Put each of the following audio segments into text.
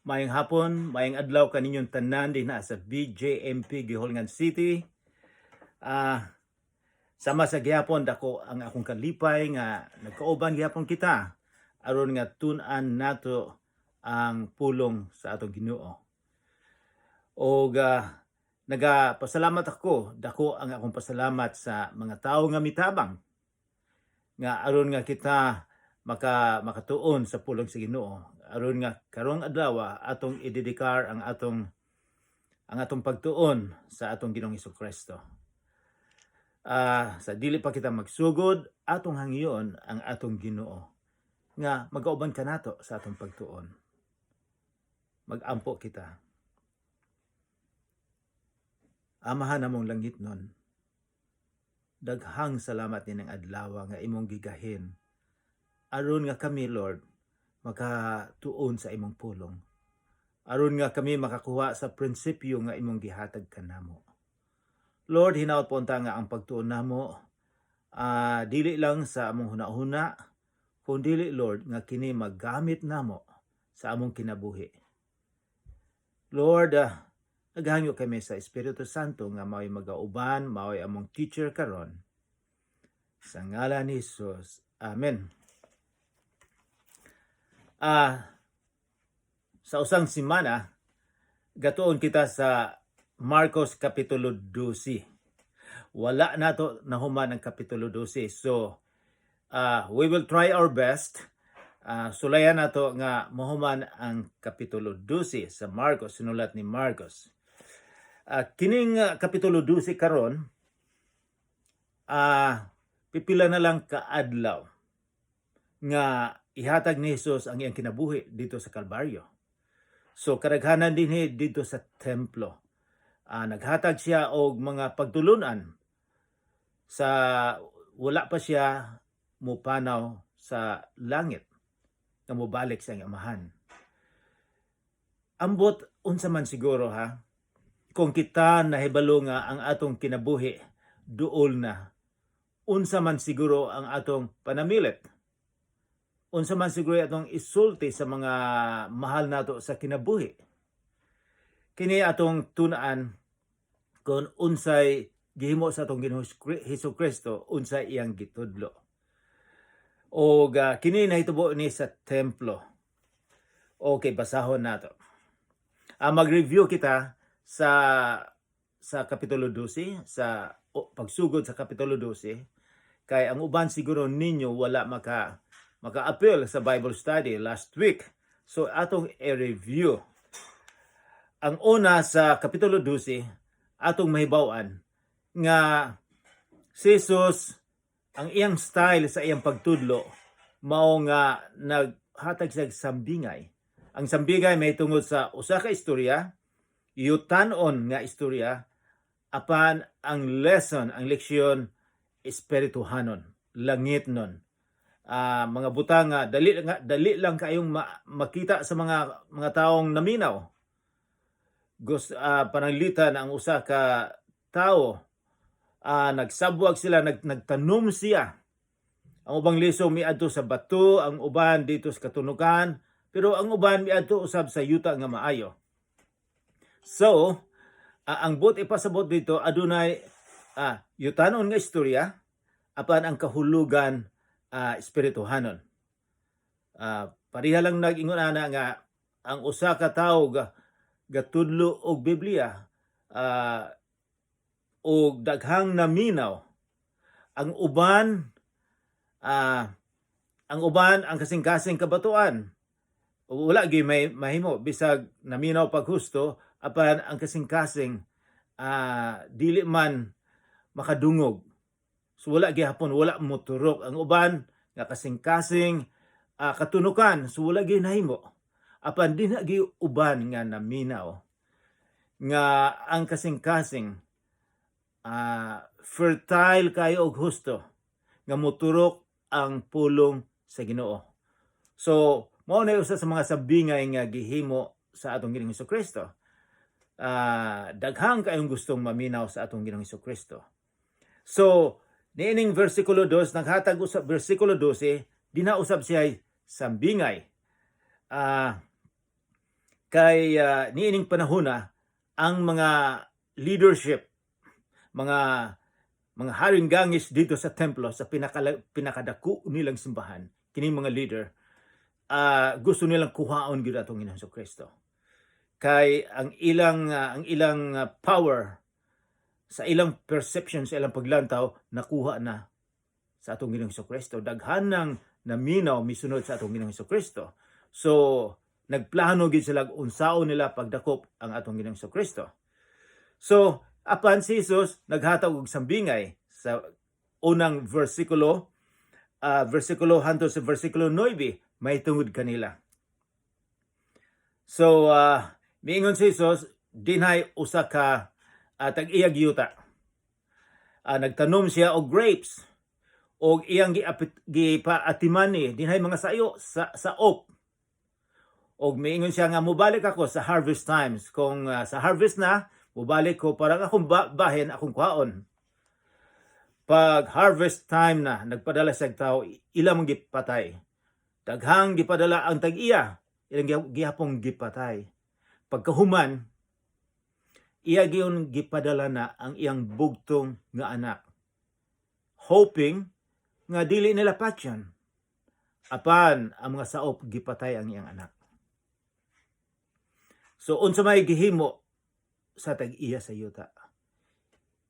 Maayong hapon, maayong adlaw kaninyong tanan dinha sa BJMP Guihulngan City. Sama sa gihapon, dako ang akong kalipay nga nagkauban gihapon kita aron nga tun-an nato ang pulong sa atong Ginoo. Og nagapasalamat ako, dako ang akong pasalamat sa mga tawo nga mitabang nga aron nga kita makatuon sa pulong sa Ginoo, aron nga karong adlaw atong idedikar ang atong pagtuon sa atong Ginoong Kristo. Sa dili pa kita magsugod, atong hangyoon ang atong Ginoo nga magauban kanato sa atong pagtuon. Magampo kita. Amahan namong langitnon, daghang salamat nining adlaw nga imong gigahin aron nga kami, Lord, makatuon sa imong pulong, aron nga kami makakuha sa prinsipyo nga imong gihatag kanamo. Lord, hinaot po unta nga ang pagtuon namo dili lang sa among hunahuna, kun dili, Lord, nga kini magamit namo sa among kinabuhi. Lord, naghangyo kami sa Espiritu Santo nga mao'y magauban, mao'y among teacher karon. Sa ngalan ni Jesus. Amen. Sa usang semana, gatuon kita sa Marcos Kapitulo 12. Wala nato nahuman ang Kapitulo 12. So, we will try our best. Sulayan nato nga mahuman ang Kapitulo 12 sa Marcos, sinulat ni Marcos. Kining Kapitulo 12 karon, pipila na lang kaadlaw nga ihatag ni Jesus ang iyang kinabuhi dito sa Kalbaryo. So kadaghanan dinhi dito sa templo. Naghatag siya og mga pagtulunan sa wala pa siya mupanaw sa langit nga mobalik sa iyang Amahan. Ambot unsa man siguro ha kung kita nahibalo nga ang atong kinabuhi duol na, unsa man siguro ang atong panamilit? Unsa man siguro atong isulti sa mga mahal nato sa kinabuhi? Kini atong tun-an kung unsay gihimo sa atong Ginoong Hesus Kristo, unsay iyang gitudlo. Og kini nahitabo ni sa templo. Okay, basahon nato. Mag-review kita sa Kapitulo 12, sa pagsugod sa Kapitulo 12, kay ang uban siguro ninyo wala maka-apil sa Bible study last week. So atong i-review. Ang una sa Kapitulo 12, atong mahibaw-an nga si Jesus, ang iyang style sa iyang pagtudlo mao nga naghatag siya sambingay. Ang sambingay may tungod sa usa ka istorya, yutanon nga istorya, apan ang lesson, ang leksyon, espirituhanon, langitnon. Mga butang nga dali lang kayong makita sa mga taong naminaw. Pananglitan ang usa ka tawo, nagsabwag sila, nagtanom siya. Ang ubang liso miadto sa bato, ang uban dito sa katunukan, pero ang uban miadto usab sa yuta nga maayo. So, ang buot ipasabot dito, adunay yutanon nga istorya apan ang kahulugan espirituhanon. Pareha lang nag-ingon ana nga ang usa ka tawo gatudlo og Biblia og daghang naminaw. Ang uban ang kasing-kasing kabatuan. Wala gyud may mahimo bisag naminaw pag husto, apan ang kasing-kasing dili man makadungog. So wala gihapon, wala moturok. Ang uban nga kasing-kasing katunukan, so wala gyud nahimo. Apan dinha gyud uban nga naminaw nga ang kasing-kasing fertile kayo og husto nga moturok ang pulong sa Ginoo. So mao na usa sa mga sabingay nga gihimo sa atong Ginoong Kristo. Daghang kayong gustong maminaw sa atong Ginoong Kristo. So, niining versikulo 2, naghatag usab versikulo 12, dinha usab siya sambingay. Kay niining panahon na ang mga leadership, mga haring gangis dito sa templo, sa pinakadako nilang simbahan, kini mga leader, gusto nilang kuhaon gyud atong Ginoong Kristo. Kay ang ilang power sa ilang perception, sa ilang paglantaw, nakuha na sa atong Ginoong Kristo. Daghan nang naminaw, misunod sa atong Ginoong Kristo. So nagplano gid sila unsaon nila pagdakop ang atong Ginoong Kristo. So apan si Jesus naghatag og sambingay sa unang versikulo, versikulo hangtod sa versikulo 9 may tungod kanila. So miingon si Jesus, dinhay usa ka tag-iyag yuta. Nagtanom siya og grapes og iyang gipaatiman ni dinhay mga sayo sa saop. Og miingon siya nga mobalik ako sa harvest times. Kung sa harvest na, mobalik ko para akong bahin akong kuhaon. Pag harvest time na, nagpadala siya og tao, ila man gipatay. Daghang gipadala ang tag-iya, ilang gihapong gipatay. Pagkahuman, iya gyud gipadala na ang iyang bugtong nga anak, hoping nga dili nila patyan. Apan ang mga saop, gipatay ang iyang anak. So unsa may gihimo sa tag-iya sa yuta?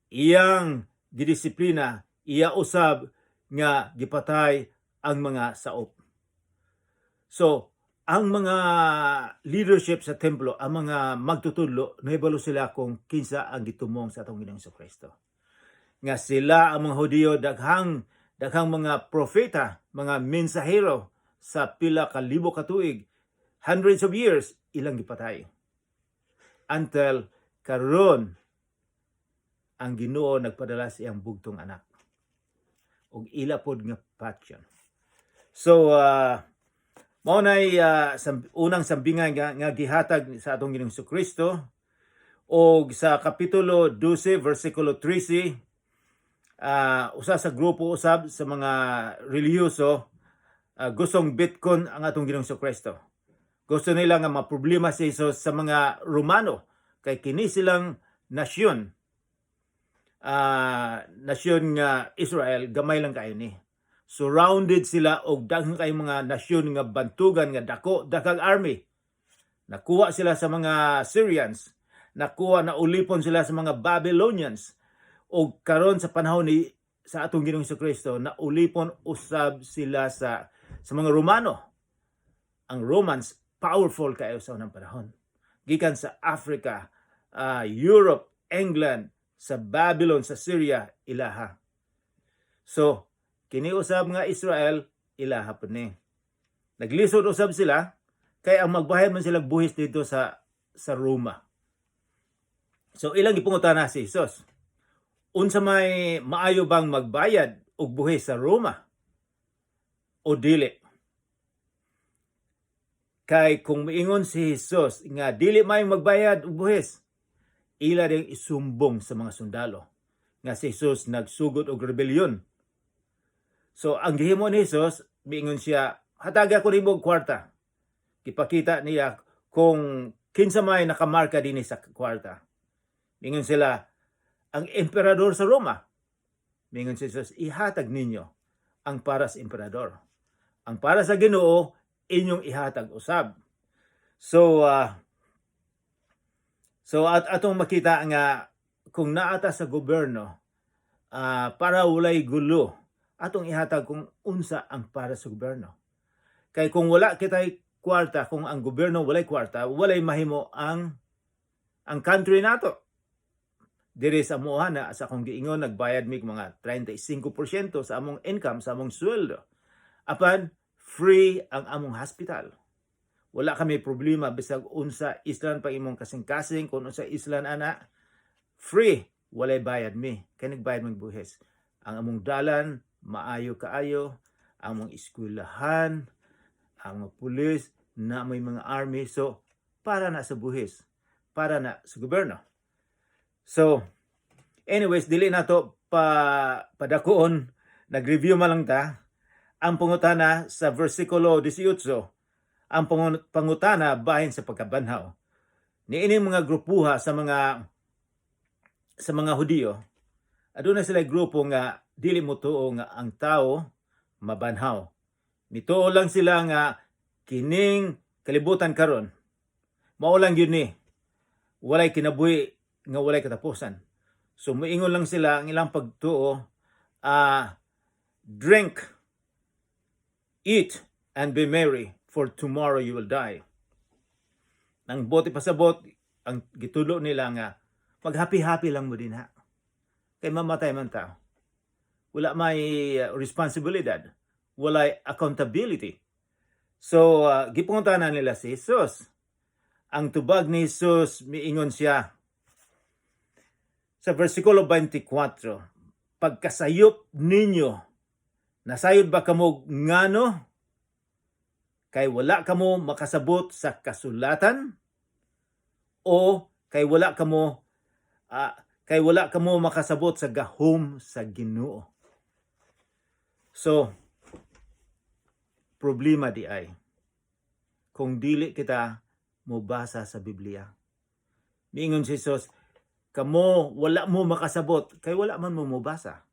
Iyang gidisiplina, iya usab nga gipatay ang mga saop. So, ang mga leadership sa templo, ang mga magtutudlo, nahibalo sila kung kinsa ang gitumong sa atong Ginoong Kristo. Nga sila ang mga Hudiyo, daghang daghang mga propeta, mga mensahero sa pila ka libo ka tuig, hundreds of years, ilang gipatay. Until karon ang Ginoo nagpadala sa iyang bugtong anak og ila pod nga patyon. So mao nay unang sambingan nga gihatag sa atong Ginoong Kristo. Og sa kapitulo 12 versikulo 13, usa sa grupo usab sa mga relihiyoso, gustong bitkon ang atong Ginoong Kristo. Gusto nila nga maproblema si Jesus sa mga Romano kay kini silang nasyon, nasyon nga Israel, gamay lang kayo ni. Surrounded sila og daghan kay mga nasyon nga bantugan, nga dako, daghang army. Nakuha sila sa mga Syrians, nakuha na ulipon sila sa mga Babylonians. Og karon sa panahon ni sa atong Ginoong Kristo, na ulipon usab sila sa mga Romano. Ang Romans, powerful kayo sa unang panahon. Gikan sa Africa, Europe, England, sa Babylon, sa Syria, ilaha. So, kini usab nga Israel, ilaha pud ni. Naglisod usab sila kay ang magbayad man sila buhis dito sa Roma. So ilang gipangutana si Jesus. Unsa may maayo bang magbayad og buhis sa Roma o dili? Kay kung miingon si Jesus nga dili may magbayad og buhis, ila ring isumbong sa mga sundalo nga si Jesus nagsugot og rebelyon. So ang gihimo ni Jesus, miingon siya, "Hataga ko nimo og kwarta." Gipakita niya kung kinsa may nakamarka dinhi sa kwarta. Miingon sila, "Ang emperador sa Roma." Miingon si Jesus, "Ihatag ninyo ang para sa emperador. Ang para sa Ginoo, inyong ihatag usab." So at atong makita nga kung naata sa gobyerno, para walay gulo, atong ihatag kung unsa ang para sa gobyerno. Kay kung wala kitay kwarta, kung ang gobyerno walay kwarta, walay mahimo ang country nato. Diri sa amoa na sa akong giingon, nagbayad mig mga 35% sa among income, sa among sweldo. Apan free ang among hospital. Wala kami problema bisag unsa islan pa imong kasing-kasing, kung unsa islan ana, free, walay bayad mi kay nagbayad man buhis. Ang among dalan maayo kaayo, ang among eskwelahan, ang mga pulis na may mga army, so para na sa buhis, para na sa gobyerno. So anyways, dili na to pa padakuon, nag-review man lang ta. Ang pangutana sa versikulo 18, ang pangutana bahin sa pagkabanhaw. Niini mga grupuha sa mga Hudiyo, aduna sila grupo nga dili motuo nga ang tao mabanhaw. Mituo lang sila nga kining kalibutan karon mao lang gyud ni, walay kinabuhi nga walay katapusan. So moingon lang sila, ang ilang pagtuo, "Drink, eat and be merry, for tomorrow you will die." Ang buot ipasabot, ang gitudlo nila nga mag-happy-happy lang mo dinha. Kay mamatay man ta. Wala may responsibilidad, walay accountability. So gipangutana nila si Jesus. Ang tubag ni Jesus, miingon siya sa versikulo 24, "Pagkasayop ninyo, nasayod ba kamo ngano? Kay wala kamo makasabot sa kasulatan o kay wala kamo makasabot sa gahom sa Ginoo?" So problema diay kung dili kita mobasa sa Biblia. Miingon si Jesus, kamo wala mo makasabot kay wala man mo mobasa.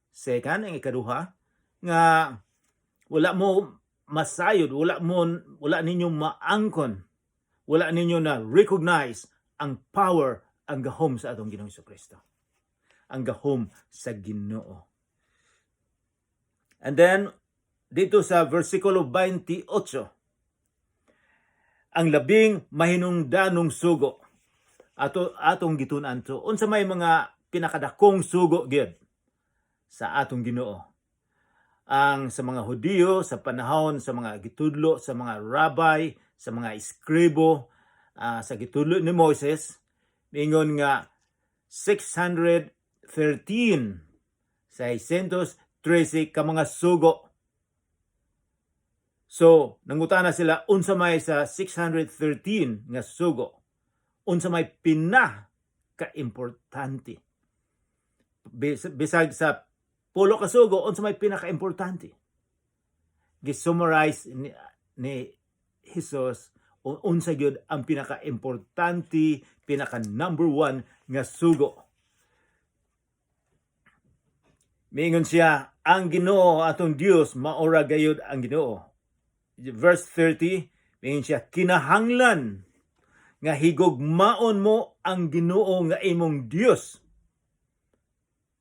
Second, ang ikaduha nga wala mo masayod, wala ninyo maangkon, wala ninyo na recognize ang power, ang gahom sa atong Ginoong Kristo. Ang gahom sa Ginoo. And then dito sa versikulo 28, ang labing mahinungdanong sugo atong gitun-an to, unsa may mga pinakadakong sugo gyud sa atong Ginoo. Ang sa mga Hudiyo sa panahon sa mga gitudlo sa mga rabbi, sa mga eskribo, sa gitudlo ni Moises, miingon nga 613, 613 ka mga sugo. So, nangutana sila unsa may sa 613 nga sugo, unsa may pinaka-importante. Bisag sa 10 ka sugo, unsa may pinaka-importante? Gisummarize ni Jesus unsa gyud ang pinaka-importante, pinaka number one nga sugo. Miingon siya, ang Ginoo atong Dios maora gayud ang Ginoo. Verse 30, miingon siya, kinahanglan nga higugmaon mo ang Ginoo nga imong Dios.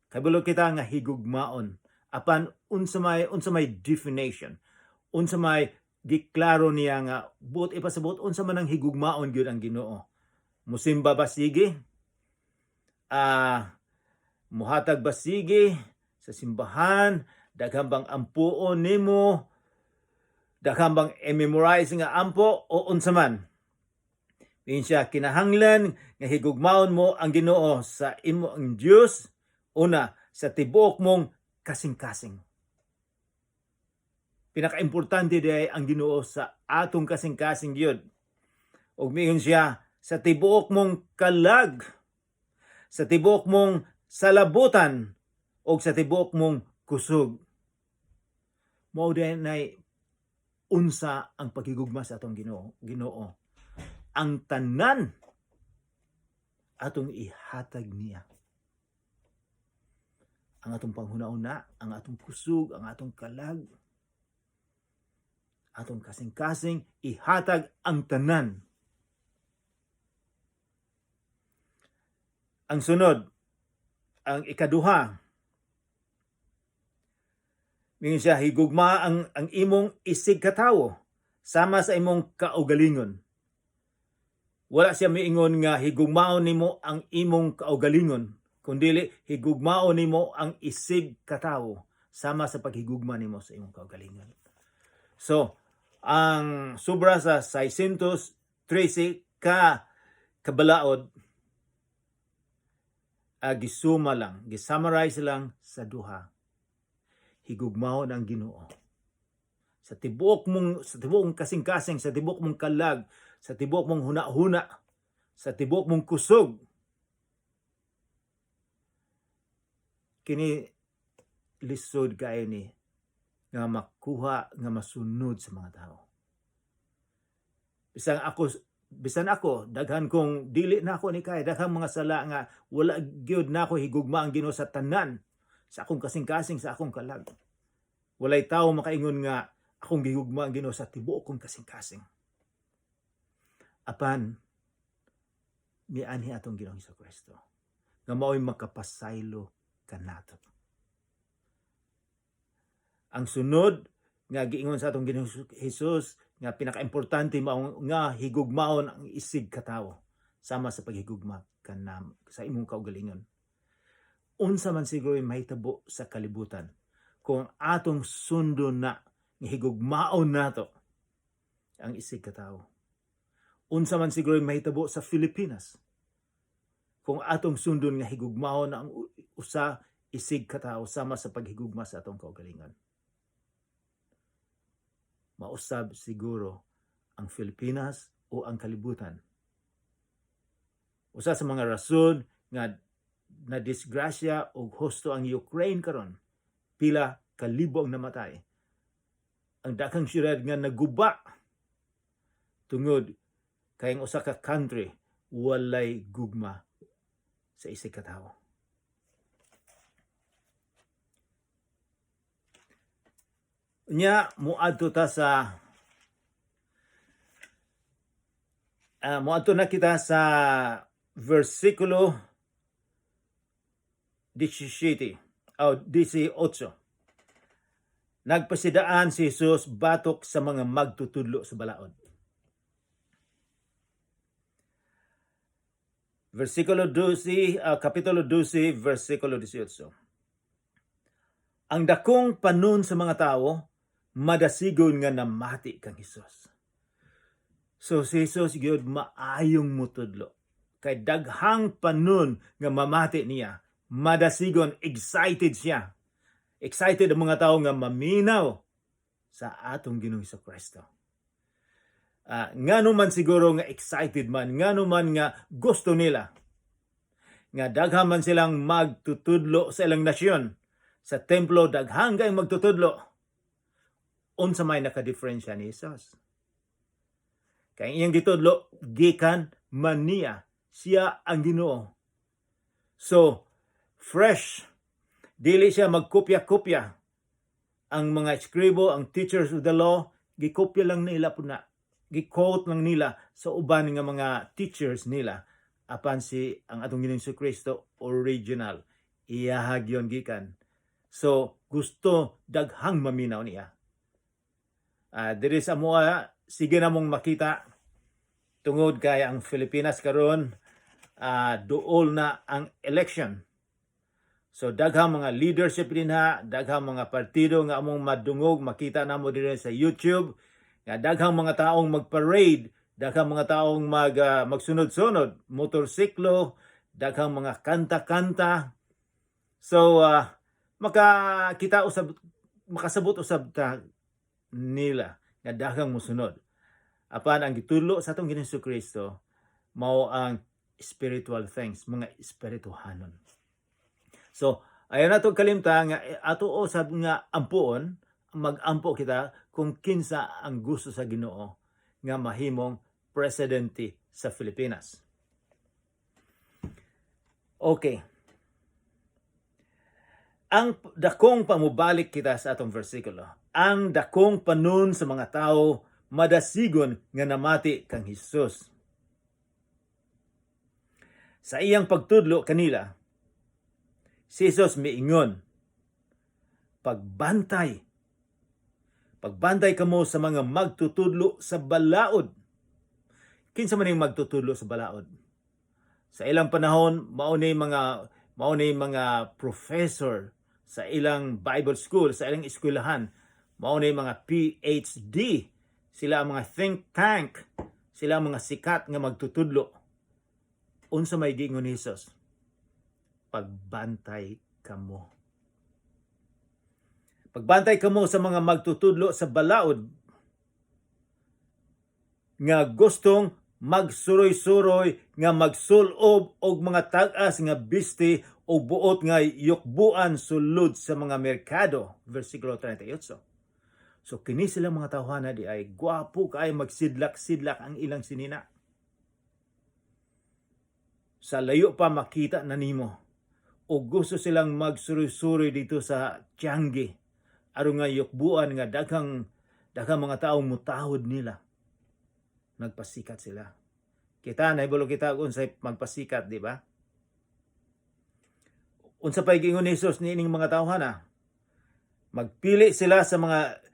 Kabalo kita nga higugmaon. Apan unsa may definition? Unsa may giklaro niya nga buot ipasabot, unsa man ang higugmaon gyud ang Ginoo? Musimba ba sige? Muhatag ba sige sa simbahan? Daghan bang ampuon nimo? Daghan bang i-memorize nga ampo o unsa man? Miingon siya, kinahanglan nga higugmaon mo ang Ginoo sa imo ang Dios, una, sa tibuok mong kasing-kasing. Pinakaimportante diay ang Ginoo sa atong kasing-kasing gyud. Ug miingon siya, sa tibuok mong kalag, sa tibuok mong salabutan, ug sa tibuok mong kusog. Mao diay unsa ang paghigugma sa atong Ginoo. Ang tanan atong ihatag niya. Ang atong panghuna-una, ang atong kusog, ang atong kalag, atong kasing-kasing, ihatag ang tanan. Ang sunod, ang ikaduha, mingon siya, higugma ang imong isig katawo sama sa imong kaugalingon. Wala siya miingon nga higugmaon nimo ang imong kaugalingon, kundili higugmaon nimo ang isig katawo sama sa paghigugma nimo sa imong kaugalingon. So, ang sobra sa 613 ka kabalaod, gisuma lang, gisummarize lang sa duha. Higugmaon ang Ginoo sa tibuok mong kasing-kasing, sa tibuok mong kalag, sa tibuok mong huna-huna, sa tibuok mong kusog. Kini lisod kaayo ni nga makuha, nga masunod sa mga tao. Bisan ako Bisan ako, daghan kong dili na ako ni kaya, daghang mga sala nga wala gyud na ako higugma ang Ginoo sa tanan, sa akong kasing-kasing, sa akong kalag. Walay tao makaingon nga akong gihugma ang Ginoo sa tibuok kong kasing-kasing. Apan mianhi atong Ginoong Kristo nga mao'y makapasaylo kanato. Ang sunod nga giingon sa atong Ginoong Hesus nga pinakaimportante, mao nga higugmaon ang isig katawo sama sa paghigugma kanam sa imong kaugalingon. Unsa man siguro mahitabo sa kalibutan kung atong sundon na nga higugmaon nato ang isig katawo? Unsa man siguro mahitabo sa Pilipinas kung atong sundon nga higugmaon ang usa isig katawo sama sa paghigugma sa atong kaugalingon? Mausab siguro ang Pilipinas o ang kalibutan. Usa sa mga rason nga na disgrasya og husto ang Ukraine karon, pila kalibo ang namatay. Ang daghang syudad nga naguba tungod kay ang usa ka country walay gugma sa isig katawo. Nya muadto na kita sa versikulo 17 o 18. Nagpasidaan si Jesus batok sa mga magtutudlo sa balaod. Versikulo 12, Kapitulo 12, versikulo 18. Ang dakong panon sa mga tao madasigon nga namati kang Hesus. So si Jesus gyud maayong mutudlo. Kay daghang panon nga mamati niya, madasigon, excited siya. Excited ang mga tao nga maminaw sa atong Ginoong Kristo. Ngano man siguro nga excited man, ngano man nga gusto nila nga daghan man silang magtutudlo sa ilang nasyon. Sa templo, daghan kayong magtutudlo. Unsa may nakadiferensya ni Jesus? Kay iyang gitudlo gikan man niya, siya ang Ginoo. So, fresh. Dili siya magkopya-kopya. Ang mga eskribo, ang teachers of the law, gikopya lang nila po na. Gi-quote lang nila sa uban nga mga teachers nila. Apan si ang atong Ginoong Kristo, original. Iyahag yon gikan. So, gusto daghang maminaw niya. Diri sa amoa, sige na mong makita tungod kay ang Pilipinas karon duol na ang election. So daghang mga leadership dinha, daghang mga partido nga among madungog, makita namo diri sa YouTube nga daghang mga taong magparade, daghang mga taong magsunod-sunod, motorsiklo, daghang mga kanta-kanta. So makakita usab, makasabot usab ta nila nga daghang mosunod. Apan ang gitudlo sa atong Ginoong Kristo mao ang spiritual things, mga espirituhanon. So, ayaw nato kalimta nga ato usab nga ampuon, magampo kita kung kinsa ang gusto sa Ginoo nga mahimong presidente sa Pilipinas. Okay. Ang dakong pamubalik kita sa atong versikulo. Ang dakong panon sa mga tao madasigon nga namati kang Hesus. Sa iyang pagtudlo kanila, si Jesus miingon, "Pagbantay. Pagbantay kamo sa mga magtutudlo sa balaod." Kinsa man yung magtutudlo sa balaod? Sa ilang panahon, mao ni mga professor sa ilang Bible school, sa ilang eskwelahan, mao ni mga PhD, sila ang mga think tank, sila ang mga sikat nga magtutudlo. Unsa may giingon ni Jesus? "Pagbantay kamo. Pagbantay kamo sa mga magtutudlo sa balaod nga gustong magsuroy-suroy nga magsulob og mga tag-as nga biste o buot nga yukbuan sulod sa mga merkado." Versikulo 38. So kini silang mga tawhana di ay gwapo kay magsidlak-sidlak ang ilang sinina. Sa layo pa makita na nimo. O gusto silang magsuroy-suroy dito sa tiangge aron nga yukbuan nga daghang daghang mga taong mutahod nila. Nagpasikat sila. Kita nahibalo kita kung unsay magpasikat, di ba? Unsa pay giingon ni Jesus niining mga tawhana? Magpili sila sa mga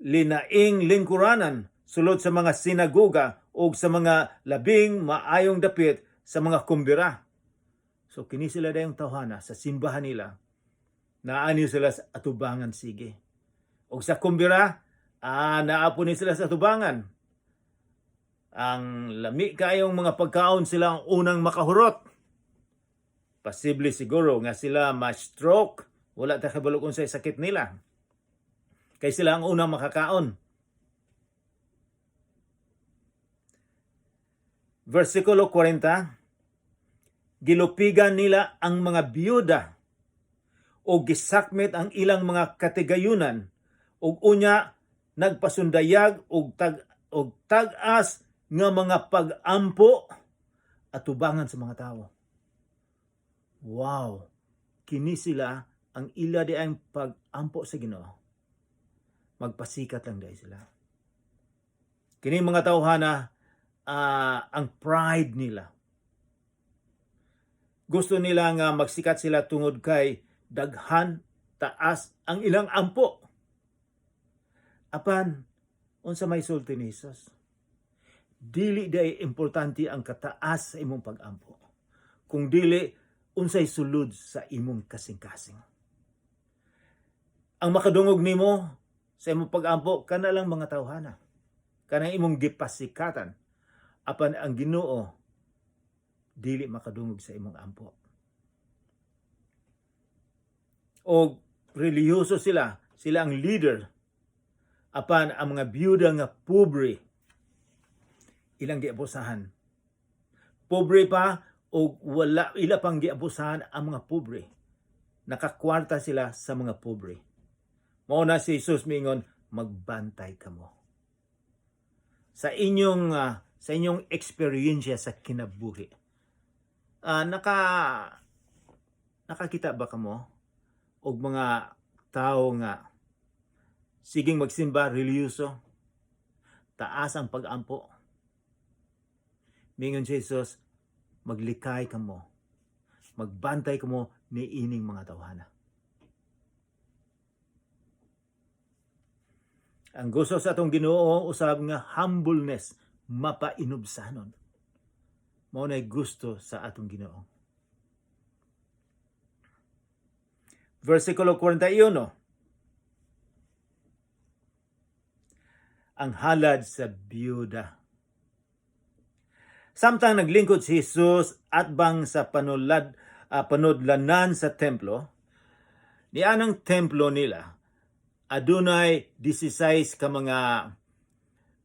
linaing lingkuranan sulod sa mga sinagoga o sa mga labing maayong dapit sa mga kumbira. So kini sila dayong tawhana sa simbahan nila. Naani sila sa atubangan sige. Og sa kumbira, naa po ni sila sa atubangan. Ang lami kayong mga pagkaon, sila ang unang makahurot. Posible siguro nga sila ma-stroke. Wala ta kabalo kung unsay sakit nila. Kay sila ang unang makakaon. Versikulo 40, gilupigan nila ang mga biyuda o gisakmit ang ilang mga katigayunan ug unya nagpasundayag og tag-as nga mga pag-ampo atubangan sa mga tao. Wow! Kini sila ang ila di ang pag-ampo sa Ginoo. Magpasikat lang dahil sila. Kini mga tawhana, ang pride nila. Gusto nila nga magsikat sila tungod kay daghan taas ang ilang ampo. Apan unsa may sulti ni Jesus? Dili day importante ang kataas sa imong pag-ampo. Kung dili unsay sulod sa imong kasing-kasing. Ang makadungog nimo sa imong pag-ampo kana lang mga tawhana. Kanang imong gipasikatan. Apan ang Ginoo dili makadungog sa imong ampo. O relihiyoso sila, sila ang leader. Apan ang mga biyuda nga pobre ilang giabusahan. Pobre pa o wala ila pang giabusahan ang mga pobre. Nakakwarta sila sa mga pobre. Mao na si Jesus mingon, magbantay kamo. Sa inyong eksperyensya sa kinabuhi, nakakita ba kamo og mga tao nga siging magsimba, relihiyoso, taas ang pag-ampo? Mingon si Jesus, maglikay kamo, magbantay kamo ni ining mga tawhana. Ang gusto sa atong Ginoo usab nga humbleness, mapainubsanon. Mao nay gusto sa atong Ginoo. Versikulo 41. Ang halad sa biyuda. Samtang naglingkod si Jesus atbang sa panudlanan sa templo, nianang templo nila adunay 16 ka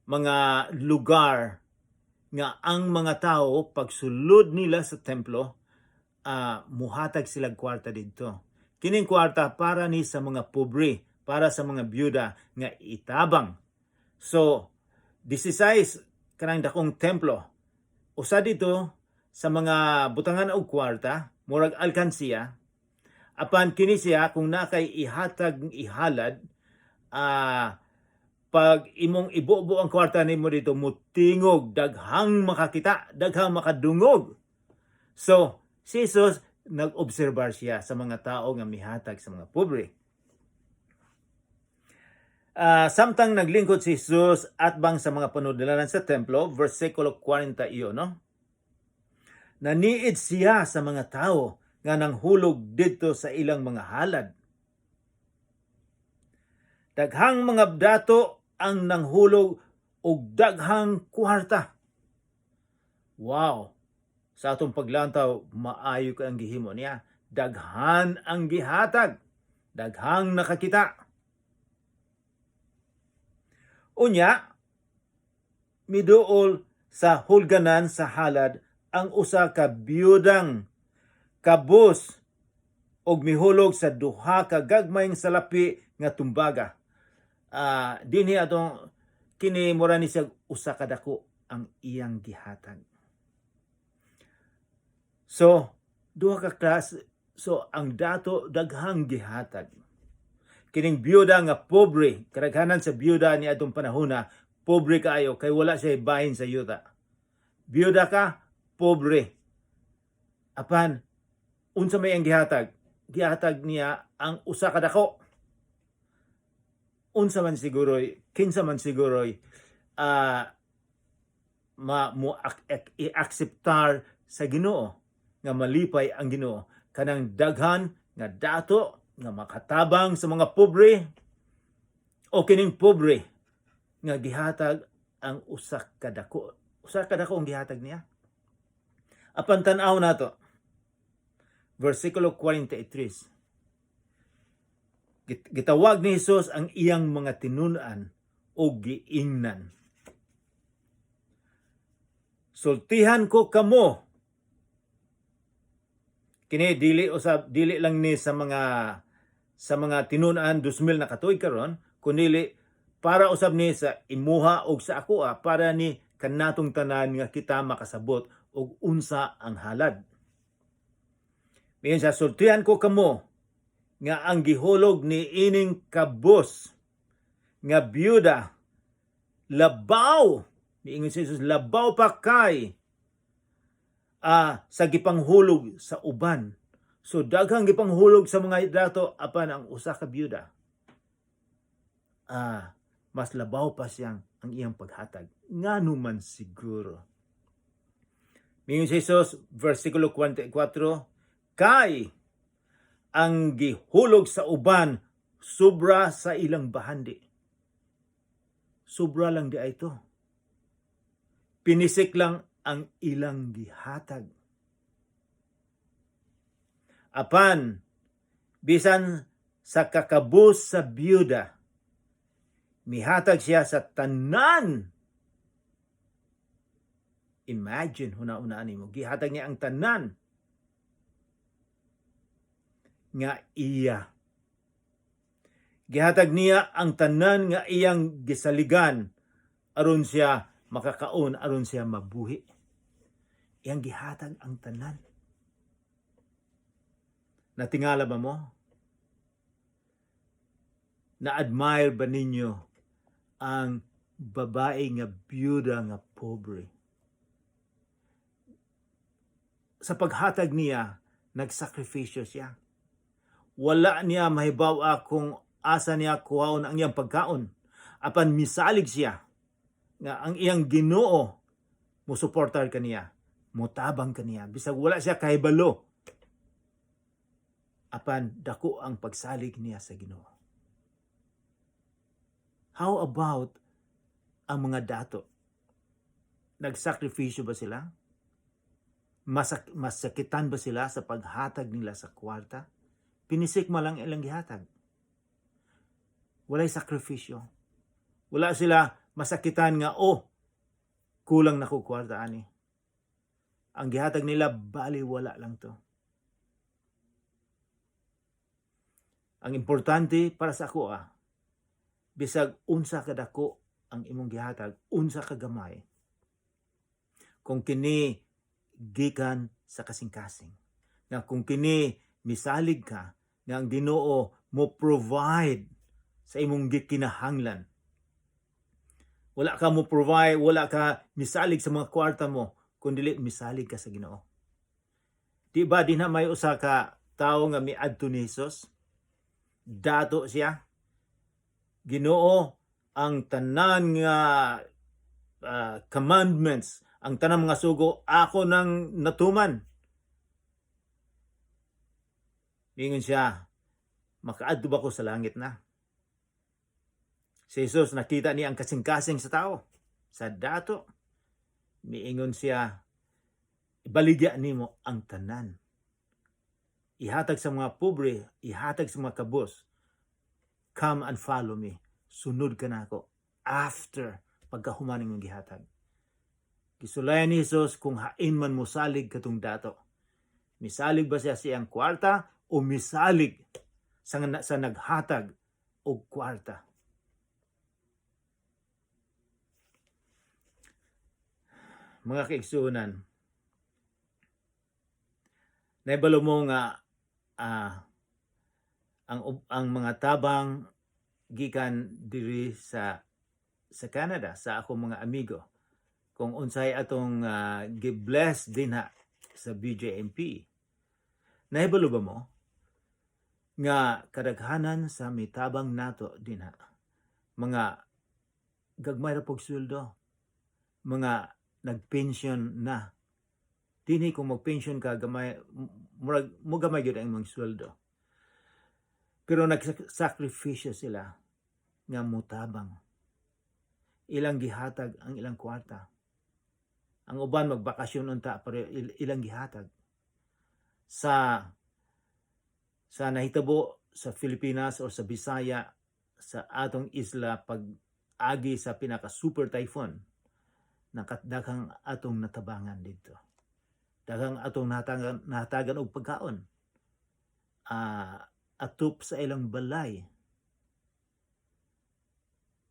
mga lugar nga ang mga tao pagsulod nila sa templo, muhatag sila kwarta didto. Kining kwarta para ni sa mga pobre, para sa mga byuda nga itabang. So 16 kanang dakong templo. Usa dito sa mga butangan og kwarta, murag alkansiya. Apan kini siya kung na kay ihatag ihalad, pag imong ibubo ang kwarta nimo dito, mutingog, daghang makakita, daghang makadungog. So, si Jesus nag-obserbar siya sa mga tao nga mihatag sa mga pobre. Samtang naglingkod si Jesus atbang sa mga panudlanan sa templo, versikulo 41, no? Naniid siya sa mga tao nga nanghulog didto sa ilang mga halad. Daghang mga dato ang nanghulog og daghang kwarta. Wow! Sa atong paglantaw, maayo ka ang gihimo niya. Daghan ang gihatag. Daghang nakakita. Unya, miduol sa hulganan sa halad ang usa ka biyudang kabus og mihulog sa duha ka gagmayng salapi nga tumbaga. Dinhi atong kini mura ni siya usa ka dako ang iyang gihatag. So, duha ka klase. So, ang dato daghang gihatag. Kining byuda nga pobre, karaghanan sa byuda ni atong panahona, pobre kaayo kay wala siya bahin sa yuta. Byuda ka, pobre. Apan unsa may ang gihatag? Gihatag niya ang usa ka dako. Unsa man siguro'y, kinsa man siguro'y ma mo i-akseptar sa Ginoo nga malipay ang Ginoo, kanang daghan nga dato nga makatabang sa mga pobre o kining pobre nga gihatag ang usa ka dako? Usa ka dako ang gihatag niya. Apan tan-aw nato versikulo 43. Gitawag ni Hesus ang iyang mga tinun-an o giingnan, "Sultihan ko kamo." Kini dili usab, dili lang ni sa mga tinun-an 2000 na katuig karon, kundi para usab ni sa imuha og sa akoa, para ni kanatong tanan nga kita makasabot og unsa ang halad. Miingon siya, "Sultihan ko kamo nga ang gihulog ni ining kabus nga byuda labaw," miingon si Jesus, "labaw pa kay sa gipanghulog sa uban." So daghang gipanghulog sa mga dato, apan ang usa ka byuda, mas labaw pa siyang ang iyang paghatag. Ngano man siguro? Miingon si Jesus, versikulo 44, "Kay ang gihulog sa uban sobra sa ilang bahandi." Sobra lang diay to. Pinisik lang ang ilang gihatag. "Apan bisan sa kakabus sa byuda, mihatag siya sa tanan." Imagine, huna-hunaan nimo, gihatag niya ang tanan nga iya. Gihatag niya ang tanan nga iyang gisaligan aron siya makakaon, aron siya mabuhi. Iyang gihatag ang tanan. Natingala ba mo? Na-admire ba ninyo ang babae nga byuda nga pobre? Sa paghatag niya, nagsakripisyo siya. Wala niya mahibaw kung asa niya kuhaon ang iyang pagkaon. Apan misalig siya nga ang iyang Ginoo musuportar kaniya, mutabang kaniya, bisag wala siya kahibalo. Apan dako ang pagsalig niya sa Ginoo. How about ang mga dato? Nagsakripisyo ba sila? Masakitan ba sila sa paghatag nila sa kwarta? Pinisik mo lang ilang gihatag. Walay sakripisyo. Wala sila masakitan nga, "Oh, kulang na ko kwarta ani." Ang gihatag nila, bali wala lang to. Ang importante para sa ako, bisag unsa kadako ang imong gihatag, unsa ka gamay, kung kini gikan sa kasing-kasing, nga kung kini misalig ka nga ang Ginoo mo provide sa imong gikinahanglan. Wala ka mo provide, wala ka misalig sa mga kwarta mo, kung dili misalig ka sa Ginoo. Di ba dinha may usa ka tawo nga miadto ni Jesus? Dato siya. "Ginoo, ang tanan nga commandments, ang tanang mga sugo, ako nang natuman." Mingon siya, "Makaadto ba ko sa langit na?" Si Jesus, nakita niya ang kasing-kasing sa tao, sa dato. Miingon siya, "Ibaligya nimo ang tanan. Ihatag sa mga pobre, ihatag sa mga kabus. Come and follow me. Sunod ka nako after pagkahuman ng gihatag." Gisulayan ni Jesus kung hain man mosalig katong dato. Misalig ba siya sa iyang kwarta o misalig sa naghatag og kwarta? Mga kaigsuonan, Nahibalo mo nga ang mga tabang gikan diri sa Canada sa akong mga amigo kung unsay atong gi-bless dinha sa BJMP. Nahibalo ba mo nga kadaghanan sa mitabang nato dinha mga gagmay ra pog sweldo, mga nagpension na dinhi? Kung magpension ka, gamay, murag mo gamay gyud ang imong sweldo, pero nagsakripisyo sila nga mutabang. Ilang gihatag ang ilang kwarta. Ang uban magbakasyon unta, pero ilang gihatag. Sa nahitabo sa Pilipinas o sa Bisaya, sa atong isla, pag agi sa pinaka super typhoon, nakadaghang atong natabangan dito, daghang atong nahatagan og pagkaon, atop sa ilang balay.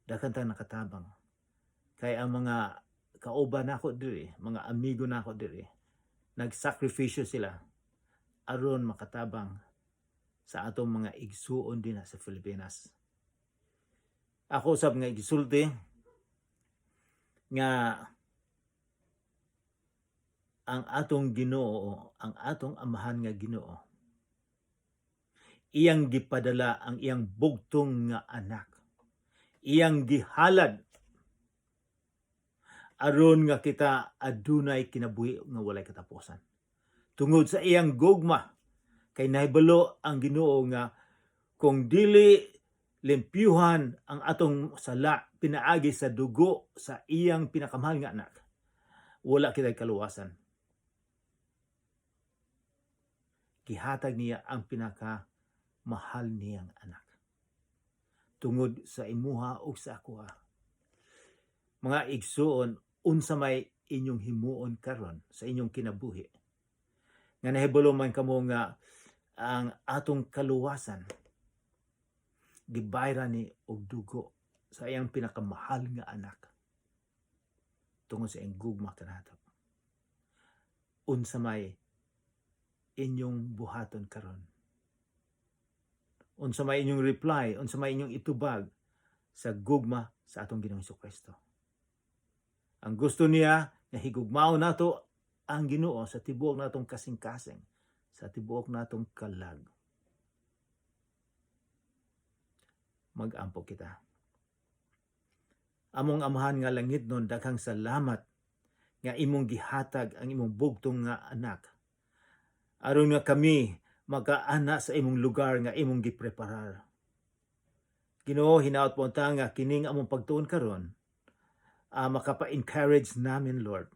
Daghan tang nakatabang kay ang mga kauban nako diri, mga amigo nako diri, nagsakripisyo sila aron makatabang sa atong mga igsuon dinha sa Pilipinas. Ako usab nga igisulti nga ang atong Ginoo, ang atong Amahan nga Ginoo, iyang gipadala ang iyang bugtong nga anak. Iyang gihalad aron nga kita adunay kinabuhi nga walay katapusan. Tungod sa iyang gugma, kay nahibalo ang Ginoo nga kung dili limpyuhan ang atong sala pinaagi sa dugo sa iyang pinakamahal nga anak, wala kita'y kaluwasan. Gihatag niya ang pinaka mahal niyang anak tungod sa imuha ug sa akoa. Mga igsuon, unsa may inyong himuon karon sa inyong kinabuhi nga nahibalo man kamo nga ang atong kaluwasan gibayran ni og dugo sa iyang pinakamahal nga anak tungod sa iyang gugma kanato? Unsa may inyong buhaton karon? Unsa may inyong reply? Unsa may inyong itubag sa gugma sa atong Ginoong Kristo? Ang gusto niya nga higugmaon nato ang Ginoo sa tibuok natong kasing-kasing, sa tibuok natong kalag. Magampo kita. Among Amahan nga langitnon, daghang salamat nga imong gihatag ang imong bugtong nga anak aron nga kami makaana sa imong lugar nga imong gipreparar. Ginoo, hinaot po ta nga kining among pagtuon karon makapa-encourage namin, Lord.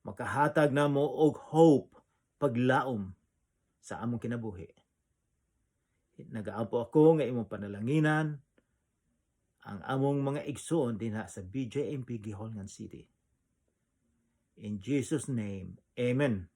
Makahatag namo og hope, paglaom sa among kinabuhi. Nagaampo ako nga imong panalanginan ang among mga igsoon dinha sa BJMP Guihulngan City. In Jesus' name, amen.